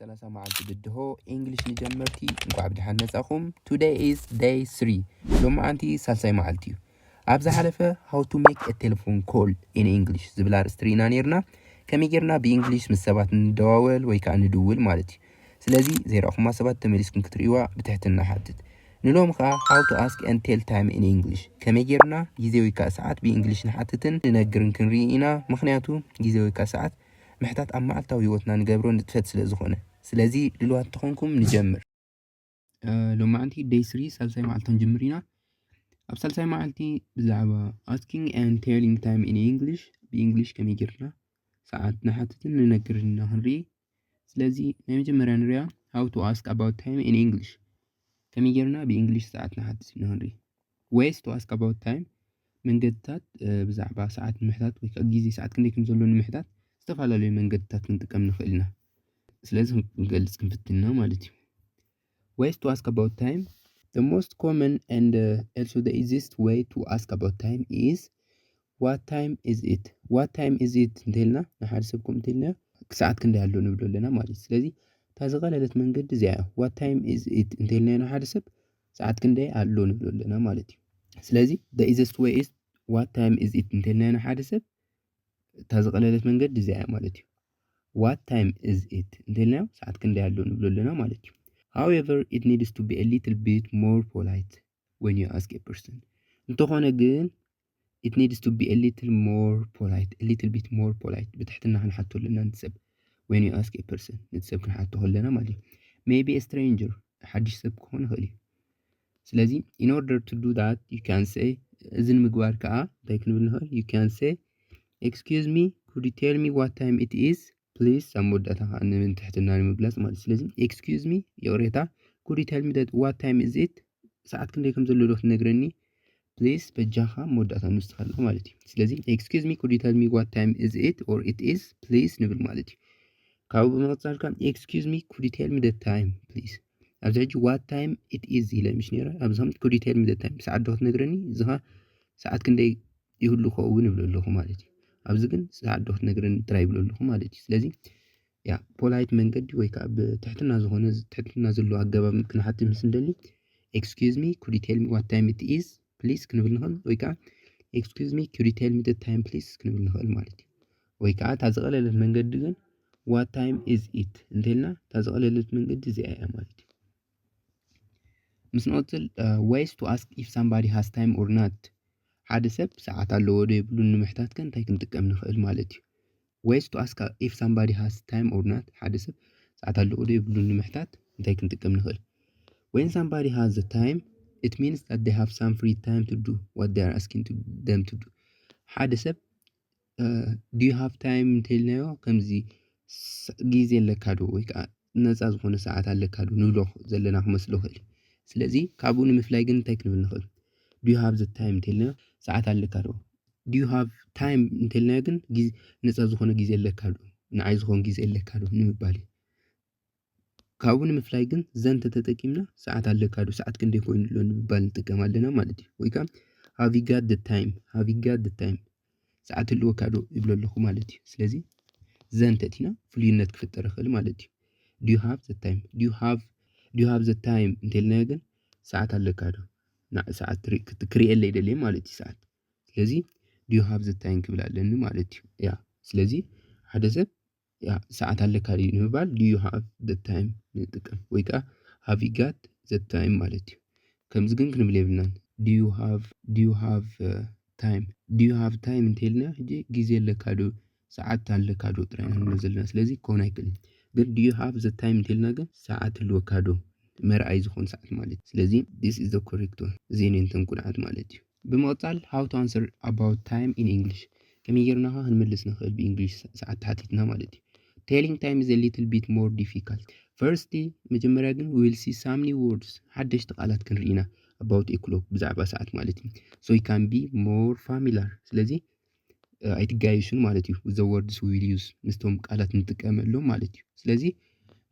ሰላሳ መዓልቲ ብድሆ English ንጀመርቲ። እንኳዕ ብድሓን መጻኹም። Today is day three። ሎማዓንቲ ሳልሳይ መዓልቲ እዩ። ኣብ ዝሓለፈ how to make a telephone call in English ዝብል ኣርእስቲ ርኢና ነይርና። ከመይ ጌርና ብእንግሊሽ ምስ ሰባት ንደዋወል ወይ ከዓ ንድውል ማለት እዩ። ስለዚ ዘይረኣኹማ ሰባት ተመሊስኩም ክትርእይዋ ብትሕትና ሓትት። ንሎም ከዓ how to ask and tell time in English፣ ከመይ ጌርና ግዜ ወይ ከዓ ሰዓት ብእንግሊሽ ንሓትትን ንነግርን ክንርኢ ኢና። ምኽንያቱ ግዜ ወይ ከዓ ሰዓት ምሕታት ኣብ መዓልታዊ ህይወትና ንገብሮ ንጥፈት ስለ ዝኾነ። ስለዚ ድልዋት እንተኾንኩም ንጀምር። ሎማዓንቲ day three ሳልሳይ መዓልቲ ክንጅምር ኢና። ኣብ ሳልሳይ መዓልቲ ብዛዕባ asking and telling time in English፣ ብእንግሊሽ ከመይ ጌርና ሰዓት ንሓትትን ንነግርን ኢና ክንርኢ። ስለዚ ናይ መጀመርያ ንሪኣ how to ask about time in English፣ ከመይ ጌርና ብእንግሊሽ ሰዓት ንሓትት ኢና ክንርኢ። Ways to ask about time፣ መንገድታት ብዛዕባ ሰዓት ንምሕታት ወይ ከዓ ግዜ ሰዓት ክንደይ ከም ዘሎ ንምሕታት ዝተፈላለዩ መንገድታት ክንጥቀም ንኽእል ኢና። ስለዚ ክንገልጽ ክንፍትን ኢና ማለት እዩ። Ways to ask about time። The most common and also the easiest way to ask about time is what time is it? What time is it እንተልና ንሓደ ሰብ ከምኡ እንተልና ሰዓት ክንደይ ኣሎ ንብሎ ኣለና ማለት እዩ። ስለዚ እታ ዝቐለለት መንገዲ እዚኣ እያ። What time is it እንተልና ንሓደ ሰብ ሰዓት ክንደይ ኣሎ ንብሎ ኣለና ማለት እዩ። ስለዚ the easiest way is what time is it እንተልና ንሓደ ሰብ እታ ዝቐለለት መንገዲ እዚኣ እያ ማለት እዩ። What time is it እንተልና ሰዓት ክንደይ ኣሎ ንብሎ ኣለና ማለት እዩ። However, it needs to be a little bit more polite when you ask a person። እንተኾነ ግን it needs to be a little more polite, a little bit more polite፣ ብትሕትና ክንሓቶ ኣለና ነቲ ሰብ። When you ask a person፣ ነቲ ሰብ ክንሓቶ ከለና ማለት እዩ። Maybe a stranger፣ ሓድሽ ሰብ ክኾን ይኽእል እዩ። ስለዚ in order to do that you can say፣ እዚ ንምግባር ከዓ እንታይ ክንብል ንኽእል? You can say, excuse me, could you tell me what time it is please? ኣብ መወዳእታ ከዓ ንትሕትና ንምግላፅ ማለት እዩ። ስለዚ excuse me፣ ይቕሬታ፣ could you tell me that what time is it፣ ሰዓት ክንደይ ከም ዘሎ ዶ ክትነግረኒ please፣ በጃኻ፣ መወዳእታ ንውስኸልና ማለት እዩ። ስለዚ excuse me, could you tell me what time is it or it is please ንብል ማለት እዩ። ካብኡ ብምቕፃል ከዓ excuse me, could you tell me the time please? ኣብዚ ሕጂ what time it is ኢለ ምሽ ነይረ፣ ኣብዚ ከም could you tell me the time፣ ሰዓት ዶ ክትነግረኒ፣ እዚ ከዓ ሰዓት ክንደይ ይህሉ ከውን ይብሎ ኣለኹ ማለት እዩ። ኣብዚ ግን ሰዓት ዶ ክትነግረኒ ጥራይ ይብሎ ኣለኹ ማለት እዩ። ስለዚ ያ ፖላይት መንገዲ ወይ ከዓ ብትሕትና ዝኾነ ትሕትና ዘለዎ ኣገባብ ክንሓትት ምስ እንደሊ excuse me, could you tell me what time it is please ክንብል ንኽእል፣ ወይ ከዓ excuse me, could you tell me the time please ክንብል ንኽእል ማለት እዩ። ወይ ከዓ እታ ዝቐለለት መንገዲ ግን what time is it እንተልና እታ ዝቐለለት መንገዲ እዚኣ እያ ማለት እዩ። ምስ ንቕፅል ways to ask if somebody has time or not፣ ሓደ ሰብ ሰዓት ኣለዎ ዶ የብሉን ንምሕታት ከ እንታይ ክንጥቀም ንኽእል ማለት እዩ። Ways to ask if somebody has time or not፣ ሓደ ሰብ ሰዓት ኣለዎ ዶ የብሉን ንምሕታት እንታይ ክንጥቀም ንኽእል? When somebody has the time, it means that they have some free time to do what they are asking to them to do። ሓደ ሰብ do you have time እንተልናዮ ከምዚ ግዜ ኣለካ ዶ ወይ ከዓ ነፃ ዝኾነ ሰዓት ኣለካ ዶ ንብሎ ዘለና ክመስሎ ይኽእል እዩ። ስለዚ ካብኡ ንምፍላይ ግን እንታይ ክንብል ንኽእል? Do you have the time እንተልናዮ ሰዓት ኣለካ ዶ? Do you have time እንተልናዮ ግን ነፃ ዝኾነ ግዜ ኣለካ ዶ፣ ንዓይ ዝኾን ግዜ ኣለካ ዶ ንምባል እዩ። ካብኡ ንምፍላይ ግን ዘን ተተጠቂምና ሰዓት ኣለካ ዶ፣ ሰዓት ክንደይ ኮይኑ ኣሎ ንምባል ንጥቀም ኣለና ማለት እዩ። ወይ ከዓ have you got the time፣ have you got the time፣ ሰዓት ህልወካ ዶ ይብሎ ኣለኹ ማለት እዩ። ስለዚ ዘን ተእቲና ፍሉይነት ክፍጠር ይኽእል ማለት እዩ። Do you have the time? Do you have the time እንተልናዮ ግን ሰዓት ኣለካ ዶ፣ ሰዓት ክርእየለ ይደልየ ማለት እዩ ሰዓት። ስለዚ do you have the time ክብል ኣለኒ ማለት እዩ። ያ ስለዚ ሓደ ሰብ ያ ሰዓት ኣለካ ድዩ ንምባል do you have the time ንጥቀም፣ ወይ ከዓ have you got the time ማለት እዩ። ከምዚ ግን ክንብል የብልናን። Do you have time? Do you have time እንተልና ሕጂ ግዜ ኣለካ ዶ፣ ሰዓት ኣለካ ዶ ጥራይ ኢና ንብል ዘለና። ስለዚ ክኸውን ኣይክእልን። ግን do you have the time እንተልና ግን ሰዓት ህልወካ ዶ፣ መርኣይ ዝኾን ሰዓት ማለት እዩ። ስለዚ this is the correct one። እዚ ነንተን ኩልዓት ማለት እዩ። ብምቕፃል how to answer about time in English፣ ከመይ ጌርና ኸ ክንምልስ ንኽእል ብእንግሊሽ ሰዓት ተሓቲትና ማለት እዩ። Telling time is a little bit more difficult። First፣ መጀመርያ ግን we will see some new words፣ ሓደሽቲ ቃላት ክንርኢ ኢና about a clock፣ ብዛዕባ ሰዓት ማለት እዩ። So you can be more familiar። ስለዚ ኣይትጋየሹን ማለት እዩ። The words we will use፣ ምስቶም ቃላት ንጥቀመሎም ማለት እዩ። ስለዚ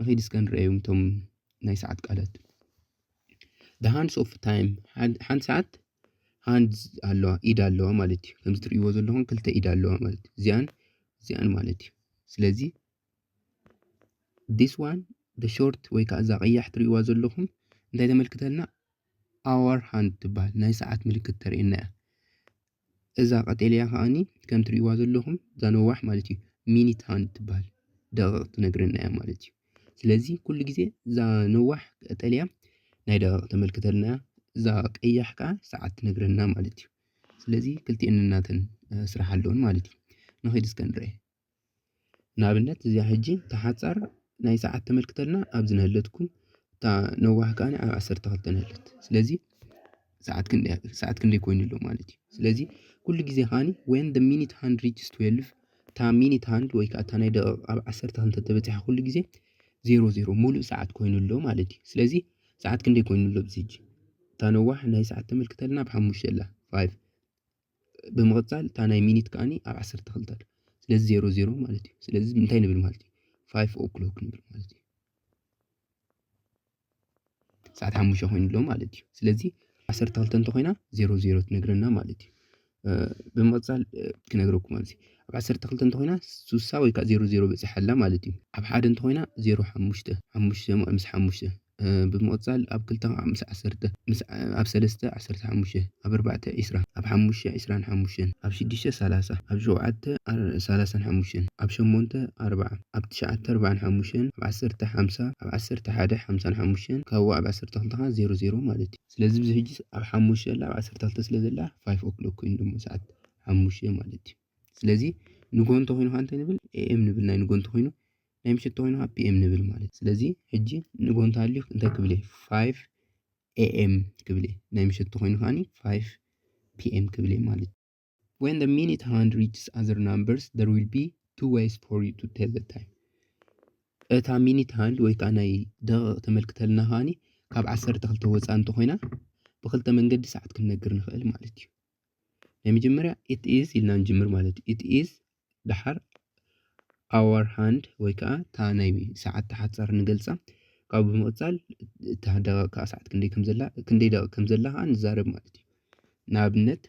ንኸይድ እስከ ንረኣዮም እቶም ናይ ሰዓት ቃላት። The hands of time፣ ሓንቲ ሰዓት hand ኣለዋ፣ ኢድ ኣለዋ ማለት እዩ። ከምዚ ትርእይዎ ዘለኹም ክልተ ኢድ ኣለዋ ማለት እዩ። እዚኣን እዚኣን ማለት እዩ። ስለዚ this one the short ወይ ከዓ እዛ ቀያሕ ትርእይዋ ዘለኹም እንታይ ተመልክተልና? Hour hand ትበሃል፣ ናይ ሰዓት ምልክት ተርእየና እያ። እዛ ቀጠልያ ከዓኒ ከም ትርእይዋ ዘለኹም እዛ ነዋሕ ማለት እዩ፣ minute hand ትበሃል፣ ደቂቕ ትነግረና እያ ማለት እዩ። ስለዚ ኩሉ ግዜ እዛ ነዋሕ ቀጠልያ ናይ ደቂቕ ተመልክተልና እያ፣ እዛ ቀያሕ ከዓ ሰዓት ትነግረና ማለት እዩ። ስለዚ ክልቲኤን ናተን ስራሕ ኣለውን ማለት እዩ። ንኸይድ እስከ ንርአ። ንኣብነት እዚኣ ሕጂ ተሓፃር ናይ ሰዓት ተመልክተልና ኣብዚ ነህለትኩም፣ እታ ነዋሕ ከዓኒ ኣብ ዓሰርተ ክልተ ነህለት። ስለዚ ሰዓት ክንደይ ሰዓት ክንደይ ኮይኑ ኣሎ ማለት እዩ። ስለዚ ኩሉ ግዜ ከዓኒ when the minute hand reaches twelve፣ እታ minute hand ወይ ከዓ እታ ናይ ደቂቕ ኣብ ዓሰርተ ክልተ ተበፂሓ ኩሉ ግዜ ዜሮ ዜሮ ሙሉእ ሰዓት ኮይኑ ኣሎ ማለት እዩ። ስለዚ ሰዓት ክንደይ ኮይኑ ኣሎ ኣብዚ ሕጂ? እታ ነዋሕ ናይ ሰዓት ተመልክተልና ኣብ ሓሙሽተ ኣላ፣ five። ብምቕፃል እታ ናይ ሚኒት ከዓኒ ኣብ ዓሰርተ ክልተ ኣላ። ስለዚ ዜሮ ዜሮ ማለት እዩ። ስለዚ እንታይ ንብል ማለት እዩ? Five o'clock ንብል ማለት እዩ። ሰዓት ሓሙሽተ ኮይኑ ኣሎ ማለት እዩ። ስለዚ ዓሰርተ ክልተ እንተኮይና ዜሮ ዜሮ ትነግረና ማለት እዩ። ብምቕፃል ክነግረኩም ኣብዚ ኣብ ዓሰርተ ክልተ እንተኮይና ሱሳ ወይ ከዓ ዜሮ ዜሮ በፂሓ ኣላ ማለት እዩ። ኣብ ሓደ እንተኮይና ዜሮ ሓሙሽተ ሓሙሽተ ምስ ሓሙሽተ ብምቕፃል ኣብ ክልተ ከዓ ምስ ዓሰርተ ኣብ ሰለስተ ዓሰርተ ሓሙሽተ ኣብ ኣርባዕተ ዒስራ ኣብ ሓሙሽተ ዒስራን ሓሙሽተን ኣብ ሽዱሽተ ሰላሳ ኣብ ሸውዓተ ሰላሳን ሓሙሽተን ኣብ ሸሞንተ ኣርባዓ ኣብ ትሽዓተ ኣርባዓን ሓሙሽተን ኣብ ዓሰርተ ሓምሳ ኣብ ዓሰርተ ሓደ ሓምሳን ሓሙሽተን ካብኡ ኣብ ዓሰርተ ክልተ ከዓ ዜሮ ዜሮ ማለት እዩ። ስለዚ ብዚ ሕጂ ኣብ ሓሙሽተ ኣላ ኣብ ዓሰርተ ክልተ ስለ ዘላ five o'clock ኮይኑ ደሞ ሰዓት ሓሙሽተ ማለት እዩ። ስለዚ ንጎ እንተኮይኑ ከዓ እንታይ ንብል? ኤ ኤም ንብል። ናይ ንጎ እንተኮይኑ ናይ ምሸት ተኮይኑ ከዓ ፒ ኤም ንብል ማለት። ስለዚ ሕጂ ንጎ እንተሃልዩ እንታይ ክብል እየ? Five ኤ ኤም ክብል እየ። ናይ ምሸት ተኮይኑ ከዓ five ፒ ኤም ክብል እየ ማለት። When the minute hand reaches other numbers, there will be two ways for you to tell the time። እታ ሚኒት ሃንድ ወይ ከዓ ናይ ደቂቕ ተመልክተልና ከዓኒ ካብ ዓሰርተ ክልተ ወፃእ እንተኮይና ብክልተ መንገዲ ሰዓት ክንነግር ንኽእል ማለት እዩ። ናይ መጀመርያ it is ኢልና ንጅምር ማለት እዩ። It is ደሓር hour hand ወይ ከዓ እታ ናይ ሰዓት ተሓፃር ንገልፃ። ካብኡ ብምቕፃል እታ ደቂቕ ከዓ ሰዓት ክንደይ ከም ዘላ ክንደይ ደቂቕ ከም ዘላ ከዓ ንዛረብ ማለት እዩ። ንኣብነት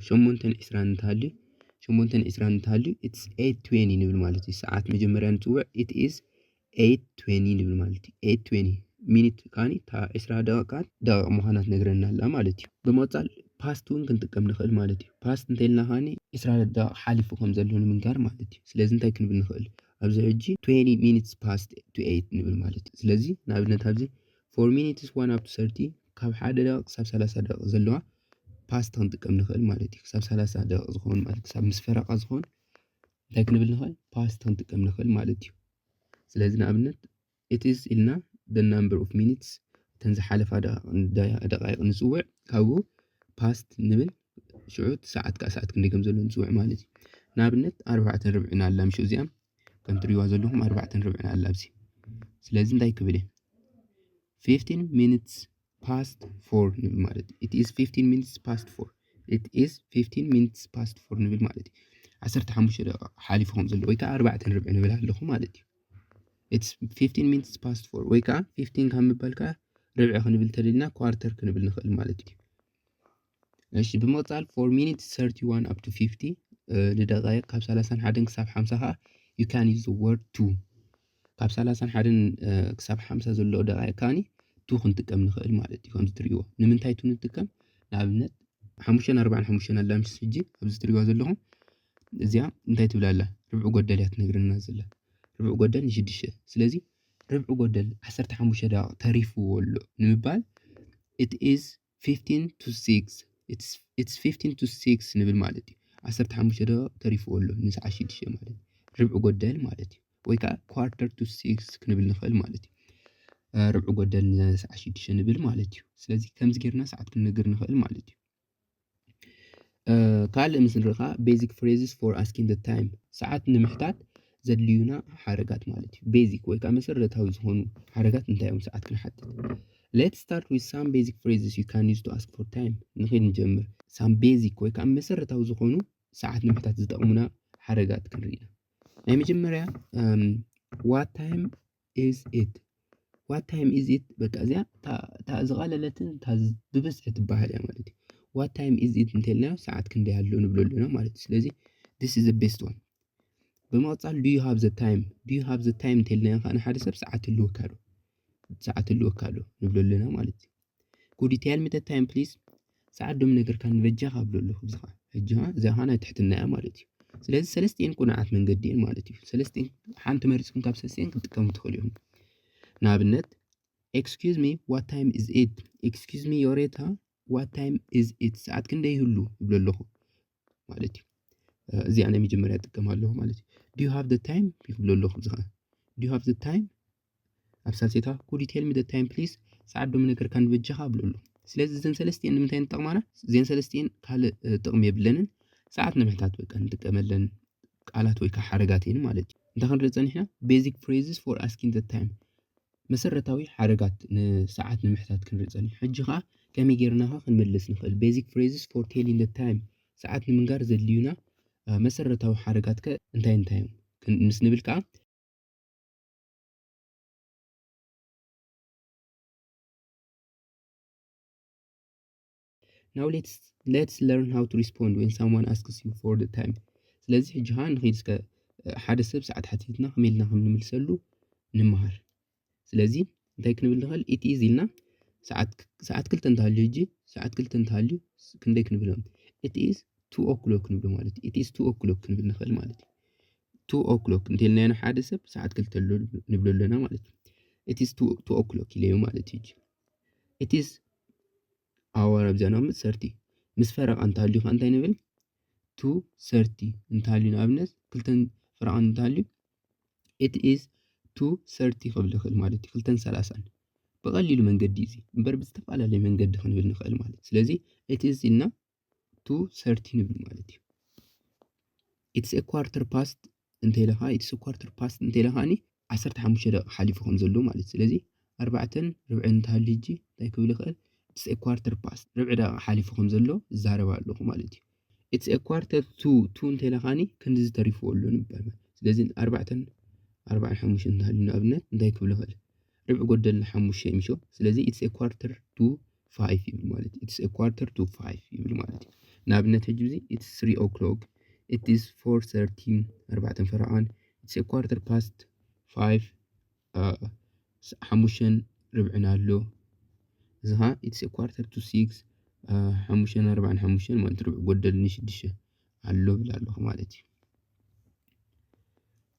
ሸሞንተን ዒስራን እንተሃልዩ ሸሞንተን ዒስራን እንተሃልዩ it's eight twenty ንብል ማለት እዩ። ሰዓት መጀመርያ ንፅውዕ it is eight twenty ንብል ማለት እዩ። Eight twenty ሚኒት ከዓኒ እታ ዒስራ ደቂቕ ከዓኒ ደቂቕ ምዃና ትነግረና ኣላ ማለት እዩ። ብምቕፃል ፓስት እውን ክንጥቀም ንኽእል ማለት እዩ። ፓስት እንተኢልና ከዓኒ ዒስራ ደቂቕ ሓሊፉ ከም ዘሎ ንምንጋር ማለት እዩ። ስለዚ እንታይ ክንብል ንኽእል? ኣብዚ ሕጂ twenty minutes past to eight ንብል ማለት እዩ። ስለዚ ንኣብነት ኣብዚ four minutes one up to thirty ካብ ሓደ ደቂቕ ክሳብ ሰላሳ ደቂቕ ዘለዋ ፓስት ክንጥቀም ንኽእል ማለት እዩ። ክሳብ ሰላሳ ደቂቕ ዝኾን ማለት ክሳብ ምስ ፈረቓ ዝኾን እንታይ ክንብል ንኽእል? ፓስት ክንጥቀም ንኽእል ማለት እዩ። ስለዚ ንኣብነት it is ኢልና the number of minutes እተን ዝሓለፋ ደቃይቕ ንፅውዕ ካብኡ ፓስት ንብል ሽዑ ሰዓት ከዓ ሰዓት ክንደይ ከም ዘሎ ንፅውዕ ማለት እዩ። ንኣብነት ኣርባዕተን ርብዕን ኣላ ምሽ እዚኣ ከም ትሪዋ ዘለኹም ኣርባዕተን ርብዕን ኣላ ኣብዚ። ስለዚ እንታይ ክብል እየ? Fifteen minutes past four ንብል ማለት እዩ። It is fifteen minutes past four። It is fifteen minutes past four ንብል ማለት እዩ። ዓሰርተ ሓሙሽተ ደቂቕ ሓሊፉ ከም ዘሎ ወይ ከዓ ኣርባዕተን ርብዒ ንብል ኣለኹ ማለት እዩ። It's fifteen minutes past four ወይ ከዓ fifteen ካብ ምባል ከዓ ርብዒ ክንብል ተደልና ኳርተር ክንብል ንኽእል ማለት እዩ። እሺ ብምቕፃል for minutes thirty one up to fifty ንደቃይቕ ካብ ሰላሳን ሓደን ክሳብ ሓምሳ ከዓ you can use the word two። ካብ ሰላሳን ሓደን ክሳብ ሓምሳ ዘሎ ደቃይቕ ከዓኒ ቱ ክንጥቀም ንኽእል ማለት እዩ። ከምዚ ትርእይዎ ንምንታይ ቱ ንጥቀም? ንኣብነት ሓሙሽተን ኣርባዕን ሓሙሽተን ኣላ ምሽ ሕጂ ኣብዚ ትርእይዋ ዘለኹም እዚኣ እንታይ ትብል ኣላ? ርብዒ ጎደል እያ ትነግረና ዘላ። ርብዒ ጎደል ንሽዱሽተ። ስለዚ ርብዒ ጎደል ዓሰርተ ሓሙሽተ ደቂቕ ተሪፍዎ ኣሎ ንምባል it is fifteen to six it's fifteen to six ንብል ማለት እዩ። ዓሰርተ ሓሙሽተ ደቂቕ ተሪፍዎ ኣሎ ንሰዓት ሽዱሽተ ማለት እዩ። ርብዒ ጎደል ማለት እዩ። ወይ ከዓ quarter to six ክንብል ንኽእል ማለት እዩ። ርብዒ ጎደል ንሰዓት ሽዱሽተ ንብል ማለት እዩ። ስለዚ ከምዚ ጌርና ሰዓት ክንነግር ንኽእል ማለት እዩ። ካልእ ምስ ንርኢ ከዓ basic phrases for asking the time ሰዓት ንምሕታት ዘድልዩና ሓረጋት ማለት እዩ። ቤዚክ ወይ ከዓ መሰረታዊ ዝኾኑ ሓረጋት እንታይ እዮም ሰዓት ክንሓትት? Let's start with some basic phrases you can use to ask for time። ንኽድ ንጀምር። Some basic ወይ ከዓ መሰረታዊ ዝኾኑ ሰዓት ንምሕታት ዝጠቕሙና ሓረጋት ክንርኢ ኢና። ናይ መጀመርያ what time is it? What time is it? በቃ እዚኣ እታ ዝቐለለትን እታ ብብዝሒ ትበሃል እያ ማለት እዩ። What time is it እንተልናዮ ሰዓት ክንደይ ኣሎ ንብሎ ኣለና ማለት እዩ። ስለዚ this is the best one። ብምቕፃል do you have the time do you have the time እንተልናዮ ከዓ ንሓደ ሰብ ሰዓት ህልወካ ዶ ሰዓት ህልወካ ዶ ንብሎ ኣለና ማለት እዩ። Could you tell me the time please? ሰዓት ዶ ምነገርካኒ በጃኻ ብሎ ኣለኹ። እዚ ከዓ ሕጂ ከዓ እዚኣ ከዓ ናይ ትሕትና እያ ማለት እዩ። ስለዚ ሰለስቲኤን ቁኑዓት መንገዲ እየን ማለት እዩ። ሰለስቲኤን ሓንቲ መሪፅኩም ካብ ሰለስቲኤን ክትጥቀሙ ትኽእሉ ኢኹም። ንኣብነት excuse me what time is it? Excuse me ዮሬታ what time is it? ሰዓት ክንደይ ይህሉ ይብሎ ኣለኹ ማለት እዩ። እዚኣ ናይ መጀመርያ ጥቀም ኣለኹ ማለት እዩ። Do you have the time ይብሎ ኣለኹ። እዚ ከዓ do you have the time ኣብ ሳልሴታ could you tell me the time please? ሰዓት ዶ ምነገርካኒ በጃኻ ብሎ ኣሎ። ስለዚ እዘን ሰለስቲኤን ንምንታይ ንጠቕማና? እዘን ሰለስቲኤን ካልእ ጥቕሚ የብለንን። ሰዓት ንምሕታት በቃ ንጥቀመለን ቃላት ወይ ከዓ ሓረጋት እየን ማለት እዩ። እንታይ ክንርኢ ጸኒሕና? Basic phrases for asking the time መሰረታዊ ሓረጋት ንሰዓት ንምሕታት ክንርኢ ጸኒሕ። ሕጂ ከዓ ከመይ ጌርና ኸ ክንምልስ ንኽእል? Basic phrases for telling the time ሰዓት ንምንጋር ዘድልዩና መሰረታዊ ሓረጋት ከ እንታይ እንታይ እዮም? ምስ ንብል ከዓ Now let's let's learn how to respond when someone asks you for the time. ስለዚ ሕጂ ከዓ ንኸይድ እስከ ሓደ ሰብ ሰዓት ሓቲትና ከመይ ኢልና ከም ንምልሰሉ ንምሃር። ስለዚ እንታይ ክንብል ንኽእል? It is ኢልና ሰዓት ክልተ እንተሃልዩ ሕጂ ሰዓት ክልተ እንተሃልዩ ክንደይ ክንብል? It is two o'clock ክንብል ማለት እዩ። It is two o'clock ክንብል ንኽእል ማለት እዩ። Two o'clock እንተልናዮ ንሓደ ሰብ ሰዓት ክልተ ኣሎ ንብሎ ኣለና ማለት እዩ። It is two two o'clock ኢለዮ ማለት እዩ። It is hour ኣብዚኣ ንቕምጥ ሰርቲ ምስ ፈረቓ እንተሃልዩ ከዓ እንታይ ንብል? Two thirty እንተሃልዩ ንኣብነት ክልተን ፈረቓን እንተሃልዩ it is two thirty ክብል ይኽእል ማለት እዩ። ክልተን ሰላሳን ብቐሊሉ መንገዲ እዚ እምበር ብዝተፈላለየ መንገዲ ክንብል ንኽእል ማለት እዩ። ስለዚ it is ኢልና two thirty ንብል ማለት እዩ። It's a quarter past እንተ ኢለ ከዓ it's a quarter past እንተ ኢለ ከዓኒ ዓሰርተ ሓሙሽተ ደቂቕ ሓሊፉ ከም ዘሎ ማለት እዩ። ስለዚ ኣርባዕተን ርብዕን እንተሃልዩ ሕጂ እንታይ ክብል ይኽእል? It's a quarter past ርብዒ ደቂቕ ሓሊፉ ከም ዘሎ ይዛረብ ኣለኹ ማለት እዩ። It's a quarter to two እንተ ኢለ ከዓኒ ክንድዚ ተሪፍዎ ኣሎ ንበሃል ማለት ስለዚ ኣርባዕተን ኣርባዓን ሓሙሽተን እንተሃልዩ ንኣብነት እንታይ ክብል ይኽእል? ርብዒ ጎደል ሓሙሽተ እዩ ምሾ። ስለዚ it's a quarter to five ይብል ማለት እዩ። It's a quarter to five ይብል ማለት እዩ። ንኣብነት ሕጂ እዚ it's three o'clock, it is four thirty ኣርባዕተን ፈረቓን፣ it's a quarter past five ሓሙሽተን ርብዕን ኣሎ። እዚ ኸዓ it's a quarter to six ሓሙሽተን ኣርባዓን ሓሙሽተን ማለት ርብዒ ጎደል ንሽዱሽተ ኣሎ ብል ኣለኹ ማለት እዩ።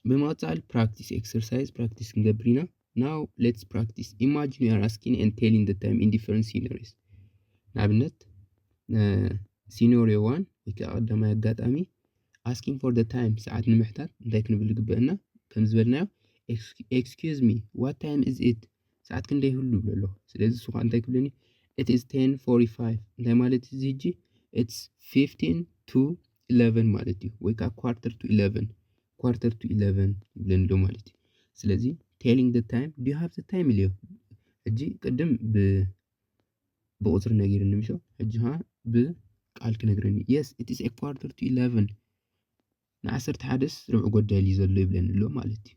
ብምቕፃል practice exercise practice ክንገብር ኢና። Now let's practice. Imagine you are asking and telling the time in different scenarios. ንኣብነት scenario one ወይ ከዓ ቀዳማይ ኣጋጣሚ asking for the time ሰዓት ንምሕታት እንታይ ክንብል ዝግበአና? ከም ዝበልናዮ excuse me what time is it ሰዓት ክንደይ ይህሉ ይብሎ ኣለኹ። ስለዚ እሱ ከዓ እንታይ ክብለኒ? It is ten forty-five እንታይ ማለት እዚ ሕጂ? It's fifteen to eleven ማለት እዩ ወይ ከዓ quarter to eleven quarter to eleven ይብለኒ ኣሎ ማለት እዩ። ስለዚ telling the time do you have the time ኢለዮ። ሕጂ ቅድም ብቁፅሪ ነጊርኒ ምሾ ሕጂ ከዓ ብቃል ክነግረኒ yes it is a quarter to eleven ንዓሰርተ ሓደስ ርብዒ ጎደል እዩ ዘሎ ይብለኒ ኣሎ ማለት እዩ።